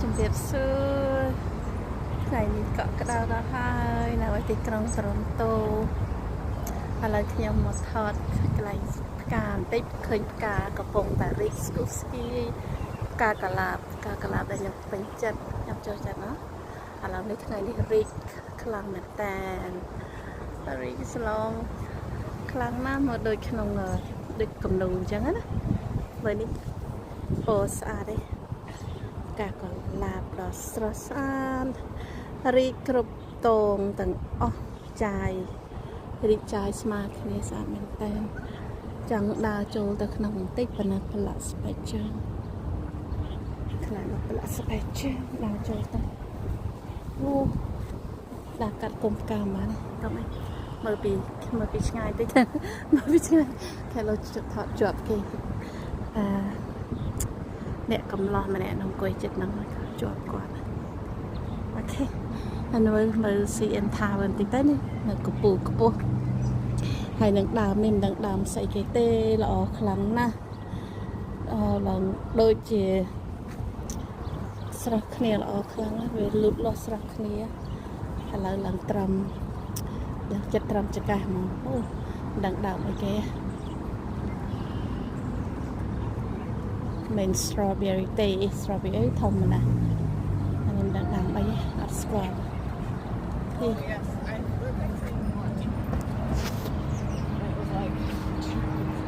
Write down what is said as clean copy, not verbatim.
ជំរាបសួរថ្ងៃនេះកក់ក្ដៅដល់ហើយនៅឯទីក្រុងតូរ៉ុនតូឥឡូវខ្ញុំមកថតកន្លែងផ្កាបន្តិចឃើញផ្កាកំពុងតែរីកស្គុះស្គីផ្កាកលាបផ្កាកលាបដែលខ្ញុំពេញចិត្តខ្ញុំចូលចិត្តណាស់ឥឡូវនេះថ្ងៃនេះរីកខ្លាំងមែនតើរីកស្លងខ្លាំងណាស់មកដូចក្នុងដូចគំនូអញ្ចឹងណាមើលនេះពណ៌ស្អាតទេ ផ្កាកលាបដ៏ស្រស់ស្អាតរីកគ្រប់តងទាំងអស់ចាយរីកចាយស្មើគ្នាស្អាតមែនតើចង់ដើរចូលទៅក្នុងបន្តិចប៉ុន្តែប្រឡាក់ស្បែកជើងខ្លាចមកប្រឡាក់ស្បែកជើងដើរចូលទៅអូដើរកាត់គុំផ្កាមកនេះតោះមើលពីមើលពីឆ្ងាយតិចមើលពីឆ្ងាយខែលោថតជាប់គេអឺ អ្នកកំឡោះម្នាក់នឹងអង្គុយចិត្តហ្នឹងជាប់គាត់Okay ហើយមើលមើល CN Tower បន្តិចទៅនេះនៅកពូខ្ពស់ហើយនឹងដើមនេះមិនដឹងដើមស្អីគេទេល្អខ្លាំងណាស់អឺឡើងដូចជាស្រស់គ្នាល្អខ្លាំងណាស់វាលូតលាស់ស្រស់គ្នាឥឡូវឡើងត្រឹមដល់ចិត្តត្រឹមចកាសហ្មងអូមិនដឹងដើមអីគេ មិន strawberry ទេ strawberry ធម្មតាអានេះមិនដឹងដើមអីទេអត់ស្គាល់ទេ Oh, yes, I feel like I've seen one. It was like 2 weeks.